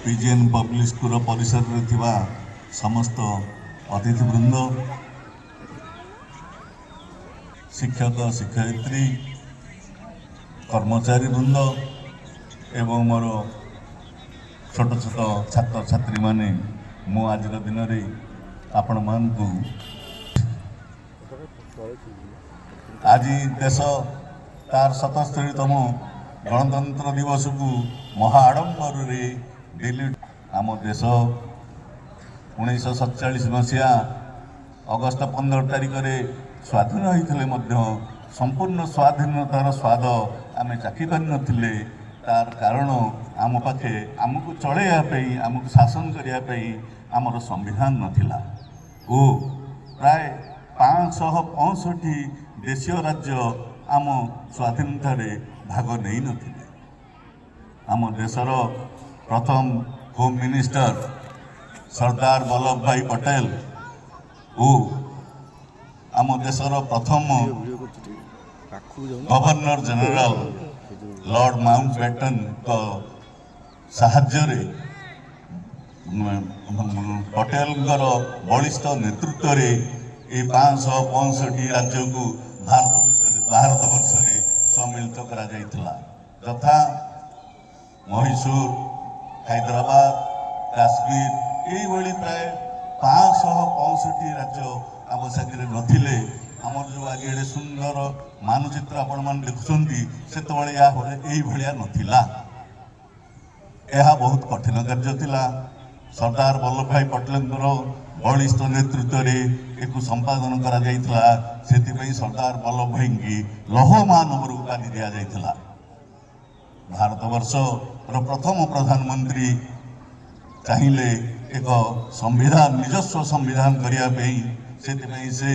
PGN public ସ୍କୁଲର ପରିସରରେ ଥିବା ସମସ୍ତ ଅତିଥିବୃନ୍ଦ, ଶିକ୍ଷକ ଶିକ୍ଷୟିତ୍ରୀ, କର୍ମଚାରୀ ବୃନ୍ଦ ଏବଂ ମୋର ଛୋଟ ଛୋଟ ଛାତ୍ରଛାତ୍ରୀମାନେ, ମୁଁ ଆଜିର ଦିନରେ ଆପଣମାନଙ୍କୁ ଆଜି ଦେଶ ତାର 77ତମ ଗଣତନ୍ତ୍ର ଦିବସକୁ ମହା ଆଡ଼ମ୍ବରରେ ଦିଲ୍ଲୀ। ଆମ ଦେଶ 1947 ମସିହା ଅଗଷ୍ଟ 15 ତାରିଖରେ ସ୍ୱାଧୀନ ହୋଇଥିଲେ ମଧ୍ୟ ସମ୍ପୂର୍ଣ୍ଣ ସ୍ୱାଧୀନତାର ସ୍ୱାଦ ଆମେ ଚାଖି ପାରିନଥିଲେ। ତାର କାରଣ, ଆମ ପାଖେ ଆମକୁ ଚଳେଇବା ପାଇଁ, ଆମକୁ ଶାସନ କରିବା ପାଇଁ ଆମର ସମ୍ବିଧାନ ନଥିଲା ଓ ପ୍ରାୟ 565 ଦେଶୀୟ ରାଜ୍ୟ ଆମ ସ୍ୱାଧୀନତାରେ ଭାଗ ନେଇନଥିଲେ। ଆମ ଦେଶର ପ୍ରଥମ ହୋମ୍ ମିନିଷ୍ଟର ସର୍ଦ୍ଦାର ବଲ୍ଲଭ ଭାଇ ପଟେଲ ଓ ଆମ ଦେଶର ପ୍ରଥମ ଭିଡ଼ିଓ କରୁଛୁ, ଟିକେ ପାଖକୁ ଯାଉନ। ଗଭର୍ଣ୍ଣର ଜେନେରାଲ ସେ ଯୋଉ ଲର୍ଡ ମାଉଣ୍ଟ ବ୍ୟାଟନଙ୍କ ସାହାଯ୍ୟରେ, ପଟେଲଙ୍କର ବଳିଷ୍ଠ ନେତୃତ୍ୱରେ ଏହି 565 ରାଜ୍ୟକୁ ଭାରତ ବର୍ଷରେ ସମ୍ମିଳିତ କରାଯାଇଥିଲା, ଯଥା ମହୀଶୂର, ହାଇଦ୍ରାବାଦ, କାଶ୍ମୀର। ଏଇଭଳି ପ୍ରାୟ 565 ରାଜ୍ୟ ଆମ ସାଙ୍ଗରେ ନଥିଲେ। ଆମର ଯେଉଁ ଆଜି ଏଡ଼େ ସୁନ୍ଦର ମାନଚିତ୍ର ଆପଣମାନେ ଦେଖୁଛନ୍ତି, ସେତେବେଳେ ଏହା ଏଇଭଳିଆ ନଥିଲା। ଏହା ବହୁତ କଠିନ କାର୍ଯ୍ୟ ଥିଲା। ସର୍ଦ୍ଦାର ବଲ୍ଲଭ ଭାଇ ପଟେଲଙ୍କର ବଳିଷ୍ଠ ନେତୃତ୍ୱରେ ଏକୁ ସମ୍ପାଦନ କରାଯାଇଥିଲା। ସେଥିପାଇଁ ସର୍ଦ୍ଦାର ବଲ୍ଲଭ ଭାଇଙ୍କୁ ଲୌହ ମାନବର ଉପାଧି ଦିଆଯାଇଥିଲା। ଭାରତବର୍ଷର ପ୍ରଥମ ପ୍ରଧାନମନ୍ତ୍ରୀ ଚାହିଁଲେ ଏକ ସମ୍ବିଧାନ, ନିଜସ୍ୱ ସମ୍ବିଧାନ କରିବା ପାଇଁ। ସେଥିପାଇଁ ସେ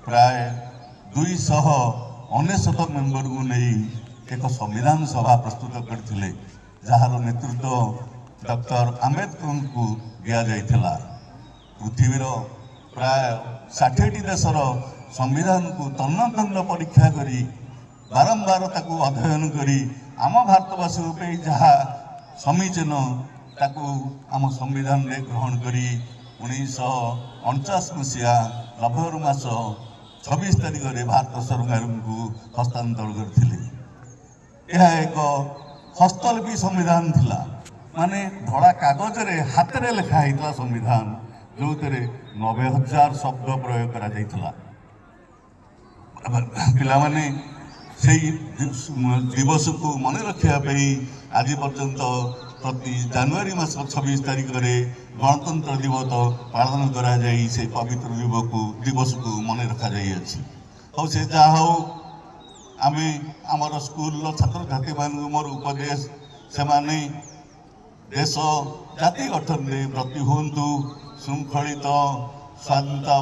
ପ୍ରାୟ 299 ମେମ୍ବରକୁ ନେଇ ଏକ ସମ୍ବିଧାନ ସଭା ପ୍ରସ୍ତୁତ କରିଥିଲେ, ଯାହାର ନେତୃତ୍ୱ ଡକ୍ଟର ଆମ୍ବେଦକରଙ୍କୁ ଦିଆଯାଇଥିଲା। ପୃଥିବୀର ପ୍ରାୟ 60ଟି ଦେଶର ସମ୍ବିଧାନକୁ ତନ୍ନ ତନ୍ନ ପରୀକ୍ଷା କରି, ବାରମ୍ବାର ତାକୁ ଅଧ୍ୟୟନ କରି, ଆମ ଭାରତବାସୀଙ୍କ ପାଇଁ ଯାହା ସମୀଚୀନ ତାକୁ ଆମ ସମ୍ବିଧାନରେ ଗ୍ରହଣ କରି 1949 ମସିହା ନଭେମ୍ବର ମାସ 26 ତାରିଖରେ ଭାରତ ସରକାରଙ୍କୁ ହସ୍ତାନ୍ତର କରିଥିଲେ। ଏହା ଏକ ହସ୍ତଲିପି ସମ୍ବିଧାନ ଥିଲା, ମାନେ ଧଳା କାଗଜରେ ହାତରେ ଲେଖା ହେଇଥିଲା ସମ୍ବିଧାନ, ଯେଉଁଥିରେ 90,000 ଶବ୍ଦ ପ୍ରୟୋଗ କରାଯାଇଥିଲା। ପିଲାମାନେ, ସେଇ ଦିବସକୁ ମନେ ରଖିବା ପାଇଁ ଆଜି ପର୍ଯ୍ୟନ୍ତ ପ୍ରତି ଜାନୁଆରୀ ମାସ 26 ତାରିଖରେ ଗଣତନ୍ତ୍ର ଦିବସ ପାଳନ କରାଯାଇ ସେଇ ପବିତ୍ର ଦିବସକୁ ମନେ ରଖାଯାଇଅଛି। ହଉ, ସେ ଯାହା ହଉ, ଆମେ ଆମର ସ୍କୁଲର ଛାତ୍ରଛାତ୍ରୀମାନଙ୍କୁ ମୋର ଉପଦେଶ, ସେମାନେ ଦେଶ ଜାତି ଗଠନରେ ବ୍ରତୀ ହୁଅନ୍ତୁ। ଶୃଙ୍ଖଳିତ, ସ୍ୱାଧୀନତା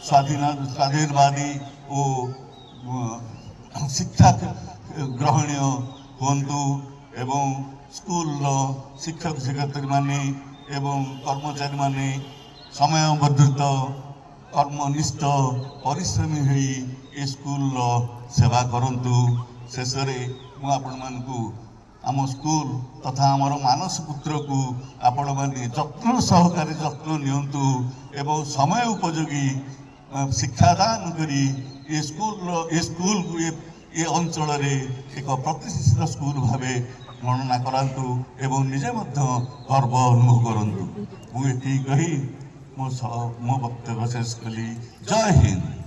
ସ୍ୱାଧୀନ ସ୍ୱାଧୀନବାଦୀ ଓ ଶିକ୍ଷା ଗ୍ରହଣୀୟ ହୁଅନ୍ତୁ ଏବଂ ସ୍କୁଲର ଶିକ୍ଷକ ଶିକ୍ଷୟିତ୍ରୀମାନେ ଏବଂ କର୍ମଚାରୀମାନେ ସମୟବର୍ଦ୍ଧିତ, କର୍ମନିଷ୍ଠ, ପରିଶ୍ରମୀ ହୋଇ ଏ ସ୍କୁଲର ସେବା କରନ୍ତୁ। ଶେଷରେ ମୁଁ ଆପଣମାନଙ୍କୁ ଆମ ସ୍କୁଲ ତଥା ଆମର ମାନସ ପୁତ୍ରକୁ ଆପଣମାନେ ଯତ୍ନ ସହକାରେ ଯତ୍ନ ନିଅନ୍ତୁ ଏବଂ ସମୟ ଉପଯୋଗୀ ଶିକ୍ଷାଦାନ କରି ଏ ସ୍କୁଲକୁ ଏ ଅଞ୍ଚଳରେ ଏକ ପ୍ରତିଷ୍ଠିତ ସ୍କୁଲ ଭାବେ ଗଣନା କରାନ୍ତୁ ଏବଂ ନିଜେ ମଧ୍ୟ ଗର୍ବ ଅନୁଭବ କରନ୍ତୁ। ମୁଁ ଏତିକି କହି ମୋ ବକ୍ତବ୍ୟ ଶେଷ କଲି। ଜୟ ହିନ୍ଦ।